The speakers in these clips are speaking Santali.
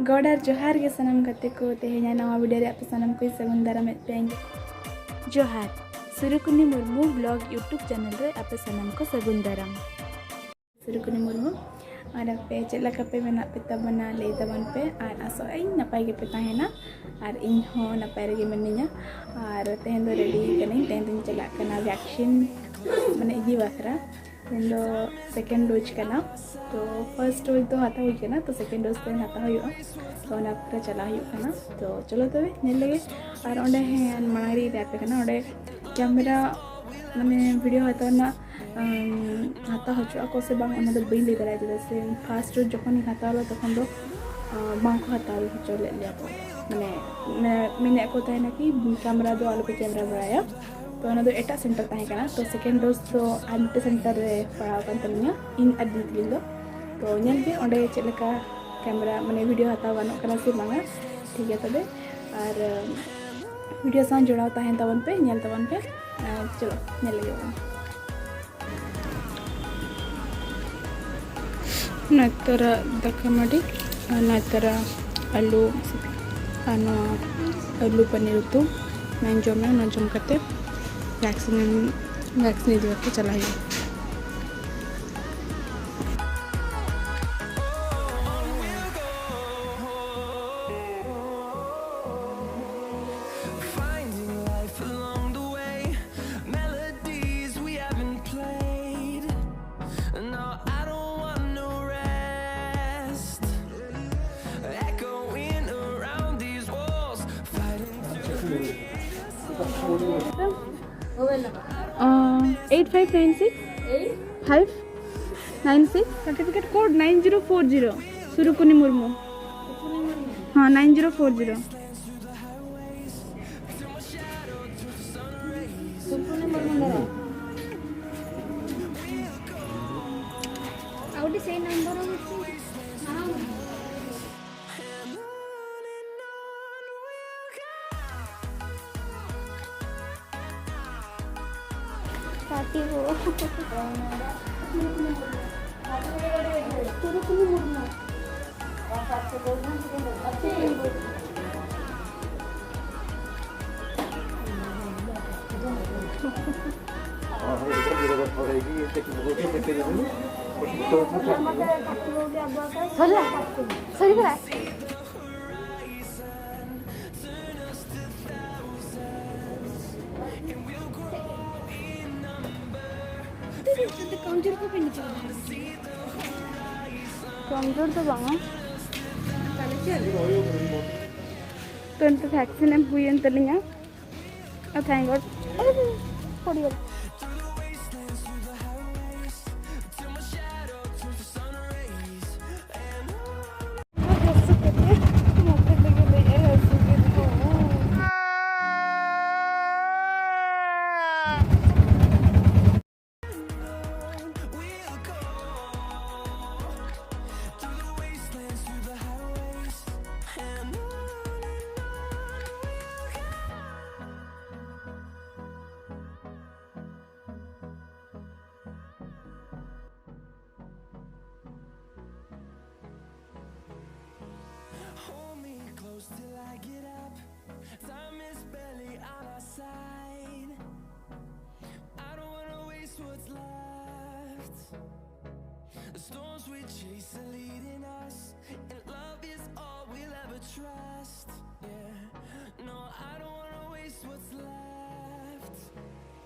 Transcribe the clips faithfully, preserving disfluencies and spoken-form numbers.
ᱜᱚᱰ ᱟᱨ ᱡᱚᱦᱟᱨ ᱜᱮ ᱥᱟᱱᱟᱢ ᱜᱟᱛᱮ ᱠᱚ᱾ ᱛᱮᱦᱮᱧᱟᱜ ᱱᱟᱣᱟ video ᱨᱮ ᱟᱯᱮ ᱥᱟᱱᱟᱢ ᱠᱚᱧ ᱥᱟᱹᱜᱩᱱ ᱫᱟᱨᱟᱢᱮᱫ ᱯᱮᱭᱟ᱾ ᱡᱚᱦᱟᱨ᱾ ᱥᱩᱨᱩᱠᱩᱱᱤ ᱢᱩᱨᱢᱩ vlog YouTube channel ᱨᱮ ᱟᱯᱮ ᱥᱟᱱᱟᱢ ᱠᱚ ᱥᱟᱹᱜᱩᱱ ᱫᱟᱨᱟᱢ᱾ ᱥᱩᱨᱩᱠᱩᱱᱤ ᱢᱩᱨᱢᱩ᱾ ᱟᱨ ᱟᱯᱮ ᱪᱮᱫ ᱞᱮᱠᱟ ᱯᱮ ᱢᱮᱱᱟᱜ ᱯᱮ ᱛᱟᱵᱚᱱᱟ, ᱞᱟᱹᱭ ᱛᱟᱵᱚᱱ ᱯᱮ᱾ ᱟᱨ ᱟᱥᱚᱜ ᱟᱹᱧ ᱱᱟᱯᱟᱭ ᱜᱮᱯᱮ ᱛᱟᱦᱮᱱᱟ, ᱟᱨ ᱤᱧ ᱦᱚᱸ ᱱᱟᱯᱟᱭ ᱨᱮᱜᱮ ᱢᱤᱱᱟᱹᱧᱟ᱾ ᱟᱨ ᱛᱮᱦᱮᱧ ᱫᱚ ready ᱠᱟᱹᱱᱟᱹᱧ, ᱛᱮᱦᱮᱧ ᱫᱚᱧ ᱪᱟᱞᱟᱜ ᱠᱟᱱᱟ vaccine, ᱢᱟᱱᱮ ᱤᱫᱤ ᱵᱟᱠᱷᱨᱟ᱾ ᱛᱮᱦᱮᱧ ᱫᱚ second dose ᱠᱟᱱᱟ, ᱛᱚ first dose ᱫᱚ ᱦᱟᱛᱟᱣ ᱦᱩᱭ ᱠᱟᱱᱟ, ᱛᱚ second dose ᱛᱮᱦᱮᱧ ᱦᱟᱛᱟᱣ ᱦᱩᱭᱩᱜᱼᱟ, ᱛᱚ ᱚᱱᱟ ᱵᱟᱠᱷᱨᱟ ᱪᱟᱞᱟᱜ ᱦᱩᱭᱩᱜ ᱠᱟᱱᱟ᱾ ᱛᱚ ᱪᱚᱞᱚ ᱛᱚᱵᱮ ᱧᱮᱞ ᱞᱮᱜᱮ᱾ ᱟᱨ ᱚᱸᱰᱮ, ᱦᱮᱸ, ᱢᱟᱲᱟᱝ ᱨᱮᱧ ᱞᱟᱹᱭ ᱟᱯᱮ ᱠᱟᱱᱟ, ᱚᱸᱰᱮ camera, ᱢᱟᱱᱮ video ᱦᱟᱛᱟᱣ ᱨᱮᱱᱟᱜ, ᱟᱢ, ᱦᱟᱛᱟᱣ ᱦᱚᱪᱚᱜ ᱟᱠᱚ ᱥᱮ ᱵᱟᱝ, ᱚᱱᱟ ᱫᱚ ᱵᱟᱹᱧ ᱞᱟᱹᱭ ᱫᱟᱲᱮᱭᱟᱜᱼᱟ, ᱪᱮᱫᱟᱜ ᱥᱮ first dose ᱡᱚᱠᱷᱚᱱᱤᱧ ᱦᱟᱛᱟᱣ ᱞᱮᱫᱟ, ᱛᱚᱠᱷᱚᱱ ᱫᱚ, ᱟᱸ, ᱵᱟᱝ ᱠᱚ ᱦᱟᱛᱟᱣ ᱦᱚᱪᱚ ᱞᱮᱫ ᱞᱮᱭᱟ ᱠᱚ᱾ ᱢᱟᱱᱮ, ᱢᱮ-, ᱢᱮᱱᱮᱫ ᱠᱚ ᱛᱟᱦᱮᱱᱟ ᱠᱤ camera ᱫᱚ ᱟᱞᱚᱯᱮ camera ᱵᱟᱲᱟᱭᱟ᱾ ᱛᱚ ᱚᱱᱟ ᱫᱚ ᱮᱴᱟᱜ center ᱛᱟᱦᱮᱸ ᱠᱟᱱᱟ᱾ ᱛᱚ second dose ᱫᱚ ᱟᱨ ᱢᱤᱫᱴᱮᱱ center ᱨᱮ ᱯᱟᱲᱟᱣ ᱟᱠᱟᱱ ᱛᱟᱹᱞᱤᱧᱟ, ᱤᱧ ᱟᱨ ᱫᱤᱫᱤ ᱛᱟᱹᱞᱤᱧ ᱫᱚ᱾ ᱛᱚ ᱧᱮᱞ ᱯᱮ ᱚᱸᱰᱮ ᱪᱮᱫ ᱞᱮᱠᱟ camera, ᱢᱟᱱᱮ video ᱦᱟᱛᱟᱣ ᱜᱟᱱᱚᱜ ᱠᱟᱱᱟ ᱥᱮ ᱵᱟᱝᱟ᱾ ᱴᱷᱤᱠ ᱜᱮᱭᱟ ᱛᱚᱵᱮ, ᱟᱨ video ᱥᱟᱶ ᱡᱚᱲᱟᱣ ᱛᱟᱦᱮᱱ ᱛᱟᱵᱚᱱ ᱯᱮ, ᱧᱮᱞ ᱛᱟᱵᱚᱱ ᱯᱮ᱾ ᱟᱨ ᱪᱚᱞᱚ ᱧᱮᱞ ᱞᱟᱹᱜᱤᱫ ᱵᱚᱱ᱾ ᱱᱮᱛᱟᱨᱟᱜ ᱫᱟᱠᱟ ᱢᱟᱹᱰᱤ ᱟᱨ ᱱᱮᱛᱟᱨᱟᱜ ᱟᱹᱞᱩ ᱟᱨ ᱱᱚᱣᱟ ᱟᱹᱞᱩ ᱯᱟᱱᱤᱨ ᱩᱛᱩ ᱚᱱᱟᱧ ᱡᱚᱢᱟ᱾ ᱚᱱᱟ ᱡᱚᱢ ᱠᱟᱛᱮ vaccine, vaccine ᱤᱫᱤ ᱠᱟᱛᱮ ᱪᱟᱞᱟᱜ ᱦᱩᱭᱩᱜᱼᱟ᱾ Finding life along the way, melodies we haven't played. No, I don't want no rest. Echoing around these walls, fighting to breathe. Uh, eight five nine six five nine six, certificate code nine zero four zero, সুরুকুনি Murmu. হ্যাঁ, nine zero four zero। ଆଉ ଗୋଟେ ସେଇ ନମ୍ବର ହଉଛି। Party ho. Turukuni Murmu. ସରିଲା? ସରିଗଲା? ᱠᱚᱢᱡᱳᱨ ᱫᱚ ᱵᱟᱝᱟ᱾ ᱛᱚ, ᱱᱤᱛᱚᱜ ᱵᱷᱮᱠᱥᱤᱱ ᱮᱢ ᱦᱩᱭᱮᱱ ᱛᱟᱹᱞᱤᱧᱟ᱾ ᱟᱨ thank God᱾ ᱯᱚᱲᱤᱭᱟᱹ᱾ Hold me close till I get up. Time is barely on our side. I don't wanna waste what's left. The storms we chase are leading us, and love is all we'll ever trust. Yeah, no, I don't wanna waste what's left.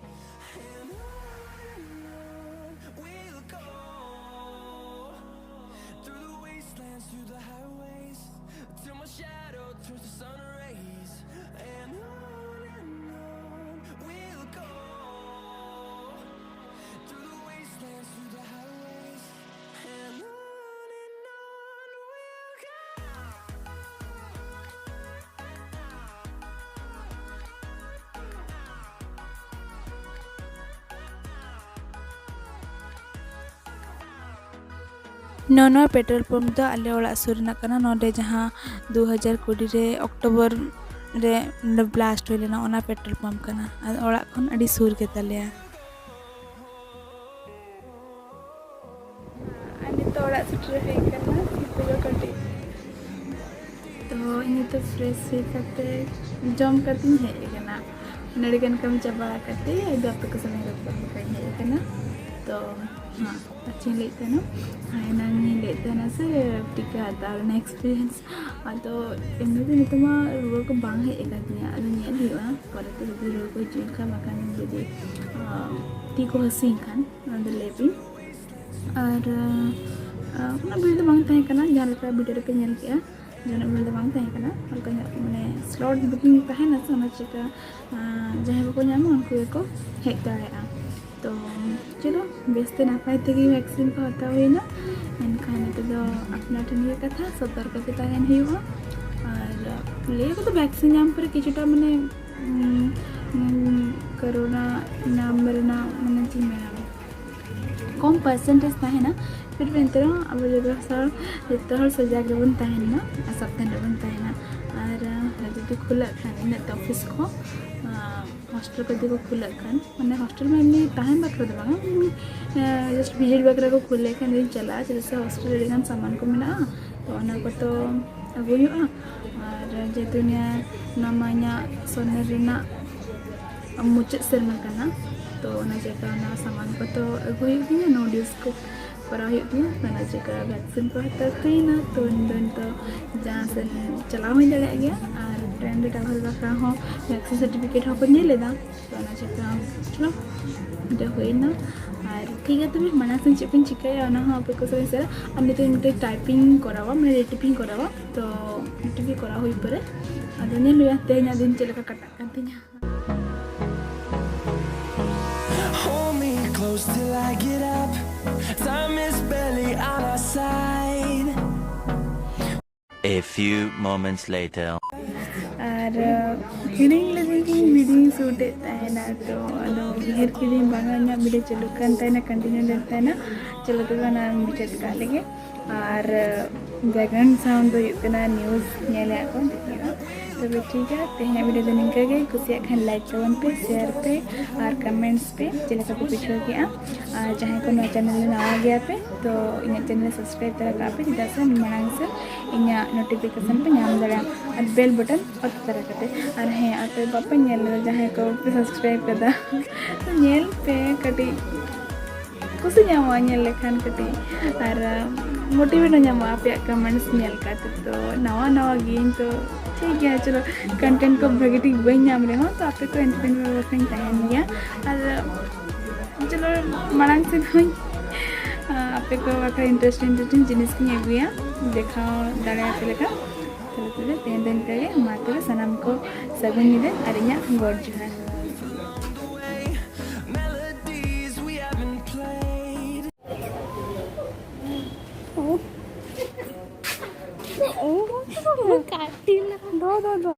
And on and on we'll go, through the wastelands, through the highways, till my shadow turns to sun rays. And on and on we'll go, through the wastelands, through the highways, and on and on we'll go. ᱱᱚᱣᱟ, ᱱᱚᱣᱟ ᱯᱮᱴᱨᱳᱞ ᱯᱟᱢᱯ ᱫᱚ ᱟᱞᱮ ᱚᱲᱟᱜ ᱥᱩᱨ ᱨᱮᱱᱟᱜ ᱠᱟᱱᱟ᱾ ᱱᱚᱰᱮ ᱡᱟᱦᱟᱸ ᱫᱩ ᱦᱟᱡᱟᱨ ᱠᱩᱲᱤ ᱨᱮ ᱚᱠᱴᱳᱵᱚᱨ ᱨᱮ ᱱᱚᱰᱮ ᱵᱞᱟᱥᱴ ᱦᱩᱭ ᱞᱮᱱᱟ, ᱚᱱᱟ ᱯᱮᱴᱨᱳᱞ ᱯᱟᱢᱯ ᱠᱟᱱᱟ᱾ ᱟᱨ ᱚᱲᱟᱜ ᱠᱷᱚᱱ ᱟᱹᱰᱤ ᱥᱩᱨ ᱜᱮᱛᱟ ᱞᱮᱭᱟ᱾ ᱟᱨ ᱱᱤᱛᱚᱜ ᱚᱲᱟᱜ ᱥᱮᱴᱮᱨ ᱦᱩᱭ ᱠᱟᱱᱟ᱾ ᱱᱤᱛᱚᱜ ᱫᱚ ᱠᱟᱹᱴᱤᱡ ᱛᱚ ᱤᱧ ᱱᱤᱛᱚᱜ ᱯᱷᱨᱮᱥ ᱦᱩᱭ ᱠᱟᱛᱮ ᱡᱚᱢ ᱠᱟᱛᱮᱧ ᱦᱮᱡ ᱟᱠᱟᱱᱟ᱾ ᱟᱹᱰᱤ ᱜᱟᱱ ᱠᱟᱹᱢᱤ ᱪᱟᱵᱟ ᱠᱟᱛᱮ ᱟᱫᱚ ᱟᱯᱮ ᱠᱚ ᱥᱟᱢᱟᱝ ᱨᱮ ᱨᱚᱯᱚᱲ ᱞᱮᱠᱟᱧ ᱦᱮᱡ ᱟᱠᱟᱱᱟ᱾ ᱛᱚ ᱦᱮᱸ, ᱟᱨ ᱪᱮᱫ ᱤᱧ ᱞᱟᱹᱭᱮᱫ ᱛᱟᱦᱮᱱᱟ? ᱦᱮᱸ, ᱮᱱᱟᱝ ᱤᱧ ᱞᱟᱹᱭᱮᱫ ᱛᱟᱦᱮᱱᱟ ᱥᱮ ᱴᱤᱠᱟ ᱦᱟᱛᱟᱣ ᱨᱮᱱᱟᱜ ᱮᱠᱥᱯᱤᱨᱤᱭᱮᱱᱥ᱾ ᱟᱫᱚ ᱮᱢᱱᱤ ᱫᱚ ᱱᱤᱛᱚᱜ ᱢᱟ ᱨᱩᱣᱟᱹ ᱠᱚ ᱵᱟᱝ ᱦᱮᱡ ᱟᱠᱟᱫᱤᱧᱟ, ᱟᱫᱚ ᱧᱮᱞ ᱦᱩᱭᱩᱜᱼᱟ ᱯᱚᱨᱮᱛᱮ ᱡᱩᱫᱤ ᱨᱩᱣᱟᱹ ᱠᱚ ᱦᱤᱡᱩᱜ ᱠᱷᱟᱱ, ᱵᱟᱠᱷᱟᱱ ᱡᱩᱫᱤ ᱟᱸ, ᱛᱤ ᱠᱚ ᱦᱟᱹᱥᱩᱧ ᱠᱷᱟᱱ ᱚᱱᱟ ᱫᱚ ᱞᱟᱹᱭ ᱯᱮ᱾ ᱟᱨ ᱟᱸ, ᱩᱱᱟᱹᱜ ᱵᱷᱤᱲ ᱫᱚ ᱵᱟᱝ ᱛᱟᱦᱮᱸ ᱠᱟᱱᱟ, ᱡᱟᱦᱟᱸ ᱞᱮᱠᱟ ᱵᱷᱤᱰᱤᱭᱳ ᱨᱮᱯᱮ ᱧᱮᱞ ᱠᱮᱜᱼᱟ᱾ ᱡᱟᱦᱟᱱᱟᱜ ᱵᱷᱤᱲ ᱫᱚ ᱵᱟᱝ ᱛᱟᱦᱮᱸ ᱠᱟᱱᱟ, ᱦᱟᱞᱠᱟ ᱧᱚᱜ ᱢᱟᱱᱮ ᱥᱞᱚᱴ ᱵᱩᱠᱤᱝ ᱛᱟᱦᱮᱱᱟ ᱥᱮ, ᱚᱱᱟ ᱪᱤᱠᱟ ᱟᱸ, ᱡᱟᱦᱟᱸᱭ ᱵᱟᱠᱚ ᱧᱟᱢᱟ ᱩᱱᱠᱩ ᱜᱮᱠᱚ ᱦᱮᱡ ᱫᱟᱲᱮᱭᱟᱜᱼᱟ᱾ ᱛᱚ ᱪᱚᱞᱚ, ᱵᱮᱥᱛᱮ ᱱᱟᱯᱟᱭ ᱛᱮᱜᱮ ᱵᱷᱮᱠᱥᱤᱱ ᱠᱚ ᱦᱟᱛᱟᱣ ᱦᱩᱭᱱᱟ᱾ ᱮᱱᱠᱷᱟᱱ ᱱᱤᱛᱚᱜ ᱫᱚ ᱟᱯᱱᱟᱨ ᱴᱷᱮᱱ ᱜᱮ ᱠᱟᱛᱷᱟ, ᱥᱚᱛᱚᱨᱠᱚ ᱛᱮ ᱛᱟᱦᱮᱱ ᱦᱩᱭᱩᱜᱼᱟ᱾ ᱟᱨ ᱞᱟᱹᱭ ᱟᱠᱚ ᱛᱚ ᱵᱷᱮᱠᱥᱤᱱ ᱧᱟᱢ ᱯᱚᱨᱮ ᱠᱤᱪᱷᱩᱴᱟ ᱢᱟᱱᱮ ᱩᱸ, ᱩᱸ, ᱠᱳᱨᱳᱱᱟ ᱧᱟᱢ ᱨᱮᱱᱟᱜ ᱢᱟᱱᱮ ᱪᱮᱫ ᱤᱧ ᱢᱮᱱᱟ, ᱠᱚᱢ ᱯᱟᱨᱥᱮᱱᱴᱮᱡᱽ ᱛᱟᱦᱮᱱᱟ᱾ ᱯᱷᱤᱨ ᱵᱷᱤ ᱮᱱᱛᱮ ᱨᱮᱦᱚᱸ ᱟᱵᱚ ᱡᱚᱛᱚ ᱦᱚᱲ, ᱡᱚᱛᱚ ᱦᱚᱲ ᱥᱚᱡᱟᱜᱽ ᱨᱮᱵᱚᱱ ᱛᱟᱦᱮᱱ ᱢᱟ ᱟᱨ ᱥᱟᱵᱫᱷᱟᱱ ᱨᱮᱵᱚᱱ ᱛᱟᱦᱮᱱᱟ᱾ ᱟᱨ ᱟᱸ, ᱡᱩᱫᱤ ᱠᱷᱩᱞᱟᱹᱜ ᱠᱷᱟᱱ ᱤᱱᱟᱹᱜ ᱛᱮ ᱚᱯᱷᱤᱥ ᱠᱚ, ᱟᱸ, ᱦᱳᱥᱴᱮᱞ ᱠᱚ ᱡᱩᱫᱤ ᱠᱚ ᱠᱷᱩᱞᱟᱹᱜ ᱠᱷᱟᱱ, ᱢᱟᱱᱮ ᱦᱳᱥᱴᱮᱞ ᱢᱟ ᱮᱢᱱᱤ ᱛᱟᱦᱮᱱ ᱵᱟᱠᱷᱨᱟ ᱫᱚ ᱵᱟᱝᱟ, ᱮᱢᱱᱤ, ᱟᱸ, ᱡᱟᱥᱴ ᱵᱷᱤᱡᱤᱴ ᱵᱟᱠᱷᱨᱟ ᱠᱚ ᱠᱷᱩᱞᱟᱹᱜ ᱠᱷᱟᱱ ᱫᱚᱧ ᱪᱟᱞᱟᱜᱼᱟ, ᱪᱮᱫᱟᱜ ᱥᱮ ᱦᱳᱥᱴᱮᱞ ᱨᱮ ᱟᱹᱰᱤ ᱜᱟᱱ ᱥᱟᱢᱟᱱ ᱠᱚ ᱢᱮᱱᱟᱜᱼᱟ, ᱛᱚ ᱚᱱᱟ ᱠᱚᱛᱚ ᱟᱹᱜᱩᱭ ᱦᱩᱭᱩᱜᱼᱟ᱾ ᱟᱨ ᱡᱮᱦᱮᱛᱩ ᱱᱤᱭᱟᱹ, ᱱᱚᱣᱟ ᱢᱟ ᱤᱧᱟᱹᱜ ᱥᱚᱨᱱᱚ ᱨᱮᱱᱟᱜ ᱢᱩᱪᱟᱹᱫ ᱥᱮᱨᱢᱟ ᱠᱟᱱᱟ, ᱛᱚ ᱚᱱᱟ ᱪᱤᱠᱟᱹ ᱚᱱᱟ ᱥᱟᱢᱟᱱ ᱠᱚᱛᱚ ᱟᱹᱜᱩ ᱦᱩᱭᱩᱜ ᱛᱤᱧᱟᱹ, ᱱᱳ ᱰᱤᱭᱩᱥ ᱠᱚ ᱠᱚᱨᱟᱣ ᱦᱩᱭᱩᱜ ᱛᱤᱧᱟᱹ᱾ ᱛᱚ ᱚᱱᱟ ᱪᱤᱠᱟᱹ ᱵᱷᱮᱠᱥᱤᱱ ᱠᱚ ᱦᱟᱛᱟᱣ ᱦᱩᱭᱱᱟ, ᱛᱚ ᱤᱧ ᱫᱚ ᱱᱤᱛᱚᱜ ᱡᱟᱦᱟᱸ ᱥᱮᱫ ᱪᱟᱞᱟᱣ ᱦᱚᱸᱧ ᱫᱟᱲᱮᱭᱟᱜ ᱜᱮᱭᱟ, ᱟᱨ ᱴᱨᱮᱱ ᱨᱮ ᱴᱨᱟᱵᱷᱮᱞ ᱵᱟᱠᱷᱨᱟ ᱦᱚᱸ ᱵᱷᱮᱠᱥᱤᱱ ᱥᱟᱨᱴᱤᱯᱷᱤᱠᱮᱴ ᱦᱚᱸᱠᱚ ᱧᱮᱞ ᱮᱫᱟ᱾ ᱛᱚ ᱚᱱᱟ ᱪᱤᱠᱟᱹ ᱪᱚᱞᱚ, ᱚᱸᱰᱮ ᱦᱩᱭᱱᱟ᱾ ᱟᱨ ᱴᱷᱤᱠ ᱜᱮᱭᱟ, ᱛᱚᱵᱮ ᱢᱟᱲᱟᱝ ᱥᱮᱫ ᱪᱮᱫ ᱠᱚᱧ ᱪᱤᱠᱟᱹᱭᱟ ᱚᱱᱟ ᱦᱚᱸ ᱟᱯᱮ ᱠᱚ ᱥᱟᱶ ᱤᱧ ᱥᱮᱭᱟᱨᱟ᱾ ᱟᱨ ᱱᱤᱛᱚᱜ ᱤᱧ ᱢᱤᱫᱴᱮᱱ ᱴᱟᱭᱯᱤᱝ ᱠᱚᱨᱟᱣᱟ, ᱢᱟᱱᱮ ᱨᱤᱴᱤᱯᱤᱝ ᱠᱚᱨᱟᱣᱟ, ᱛᱚ ᱨᱤᱴᱤᱯᱤᱝ ᱠᱚᱨᱟᱣ ᱦᱩᱭ ᱯᱚᱨᱮ ᱟᱫᱚ ᱧᱮᱞ ᱦᱩᱭᱩᱜᱼᱟ ᱛᱮᱦᱮᱧᱟᱜ ᱫᱤᱱ ᱪᱮᱫ ᱞᱮᱠᱟ ᱠᱟᱴᱟᱜ ᱠᱟᱱ ᱛᱤᱧᱟ᱾ Hold me close till I get up. Time is barely on our side. A few moments later. ᱟᱨ ᱦᱤᱲᱤᱧ ᱞᱮᱫᱟᱹᱧ, ᱵᱷᱤᱰᱤᱭᱳᱧ ᱥᱩᱴᱮᱫ ᱛᱟᱦᱮᱱᱟ, ᱛᱚ ᱟᱫᱚ ᱩᱭᱦᱟᱹᱨ ᱠᱤᱫᱟᱹᱧ ᱵᱟᱝᱟ ᱤᱧᱟᱹᱜ ᱵᱷᱤᱰᱤᱭᱳ ᱪᱟᱹᱞᱩᱜ ᱠᱟᱱ ᱛᱟᱦᱮᱱᱟ, ᱠᱚᱱᱴᱤᱱᱤᱭᱩ ᱞᱮᱱ ᱛᱟᱦᱮᱱᱟ᱾ ᱪᱚᱞᱚ ᱛᱚᱵᱮ ᱚᱱᱟ ᱢᱩᱪᱟᱹᱫ ᱠᱟᱜ ᱞᱮᱜᱮ᱾ ᱟᱨ ᱵᱮᱠᱜᱨᱟᱣᱩᱱᱰ ᱥᱟᱣᱩᱱᱰ ᱫᱚ ᱦᱩᱭᱩᱜ ᱠᱟᱱᱟ ᱱᱤᱭᱩᱡᱽ ᱧᱮᱞᱮᱫ ᱠᱚ ᱦᱩᱭᱩᱜᱼᱟ᱾ ᱛᱚᱵᱮ ᱴᱷᱤᱠ ᱜᱮᱭᱟ, ᱛᱮᱦᱮᱧᱟᱜ ᱵᱷᱤᱰᱤᱭᱳ ᱫᱚ ᱱᱤᱝᱠᱟᱹ ᱜᱮ᱾ ᱠᱩᱥᱤᱭᱟᱜ ᱠᱷᱟᱱ ᱞᱟᱭᱤᱠ ᱛᱟᱵᱚᱱ ᱯᱮ, ᱥᱮᱭᱟᱨ ᱯᱮ ᱟᱨ ᱠᱚᱢᱮᱱᱴᱥ ᱯᱮ ᱪᱮᱫ ᱞᱮᱠᱟ ᱯᱮ ᱵᱩᱡᱷᱟᱹᱣ ᱠᱮᱜᱼᱟ᱾ ᱟᱨ ᱡᱟᱦᱟᱸᱭ ᱠᱚ ᱱᱚᱣᱟ ᱪᱮᱱᱮᱞ ᱨᱮ ᱱᱟᱣᱟ ᱜᱮᱭᱟ ᱯᱮ, ᱛᱚ ᱤᱧᱟᱹᱜ ᱪᱮᱱᱮᱞ ᱥᱟᱵᱥᱠᱨᱟᱭᱤᱵ ᱛᱚᱨᱟ ᱠᱟᱜ ᱯᱮ, ᱪᱮᱫᱟᱜ ᱥᱮ ᱢᱟᱲᱟᱝ ᱥᱮᱫ ᱤᱧᱟᱹᱜ ᱱᱳᱴᱤᱯᱷᱤᱠᱮᱥᱚᱱ ᱯᱮ ᱧᱟᱢ ᱫᱟᱲᱮᱭᱟᱜᱼᱟ ᱟᱨ ᱵᱮᱞ ᱵᱚᱴᱚᱱ ᱚᱛ ᱛᱚᱨᱟ ᱠᱟᱛᱮ᱾ ᱟᱨ ᱦᱮᱸ, ᱟᱯᱮ ᱵᱟᱯᱮ ᱧᱮᱞ ᱞᱮᱫᱟ, ᱡᱟᱦᱟᱸᱭ ᱠᱚ ᱯᱮ ᱥᱟᱵᱥᱠᱨᱟᱭᱤᱵ ᱠᱟᱫᱟ, ᱛᱚ ᱧᱮᱞ ᱯᱮ, ᱠᱟᱹᱴᱤᱡ ᱠᱩᱥᱤ ᱧᱟᱢᱚᱜᱼᱟ ᱧᱮᱞ ᱞᱮᱠᱷᱟᱱ ᱠᱟᱹᱴᱤᱡ, ᱟᱨ ᱢᱳᱴᱤᱵᱷᱮᱴ ᱦᱚᱸ ᱧᱟᱢᱚᱜᱼᱟ ᱟᱯᱮᱭᱟᱜ ᱠᱚᱢᱮᱱᱴᱥ ᱧᱮᱞ ᱠᱟᱛᱮ᱾ ᱛᱚ ᱱᱟᱣᱟ ᱱᱟᱣᱟ ᱜᱤᱭᱟᱹᱧ, ᱛᱚ ᱴᱷᱤᱠ ᱜᱮᱭᱟ, ᱪᱚᱞᱚ, ᱠᱚᱱᱴᱮᱱᱴ ᱠᱚ ᱵᱷᱟᱹᱜᱤ ᱴᱷᱤᱠ ᱵᱟᱹᱧ ᱧᱟᱢ ᱨᱮᱦᱚᱸ, ᱛᱚ ᱟᱯᱮ ᱠᱚ ᱮᱱᱴᱟᱨᱴᱮᱱᱢᱮᱱᱴ ᱵᱟᱠᱷᱨᱟᱧ ᱛᱟᱦᱮᱱ ᱜᱮᱭᱟ᱾ ᱟᱨ ᱪᱚᱞᱚ, ᱢᱟᱲᱟᱝ ᱥᱮᱫ ᱦᱚᱸᱧ ᱟᱯᱮ ᱠᱚ ᱵᱟᱠᱷᱨᱟ ᱤᱱᱴᱟᱨᱮᱥᱴᱤᱝ ᱤᱱᱴᱟᱨᱮᱥᱴᱤᱝ ᱡᱤᱱᱤᱥ ᱠᱚᱧ ᱟᱹᱜᱩᱭᱟ, ᱫᱮᱠᱷᱟᱣ ᱫᱟᱲᱮᱭᱟᱯᱮ ᱞᱮᱠᱟ᱾ ᱛᱟᱦᱞᱮ ᱛᱚᱵᱮ ᱛᱮᱦᱮᱧ ᱫᱚ ᱤᱱᱠᱟᱹ ᱜᱮ᱾ ᱢᱟ ᱛᱚᱵᱮ ᱥᱟᱱᱟᱢ ᱠᱚ ᱥᱟᱹᱜᱩᱱ ᱧᱤᱫᱟᱹ ᱟᱨ ᱤᱧᱟᱹᱜ ᱜᱚᱰ ᱡᱚᱦᱟᱨ᱾ ᱫᱚ, ᱫᱚ, ᱫᱚ᱾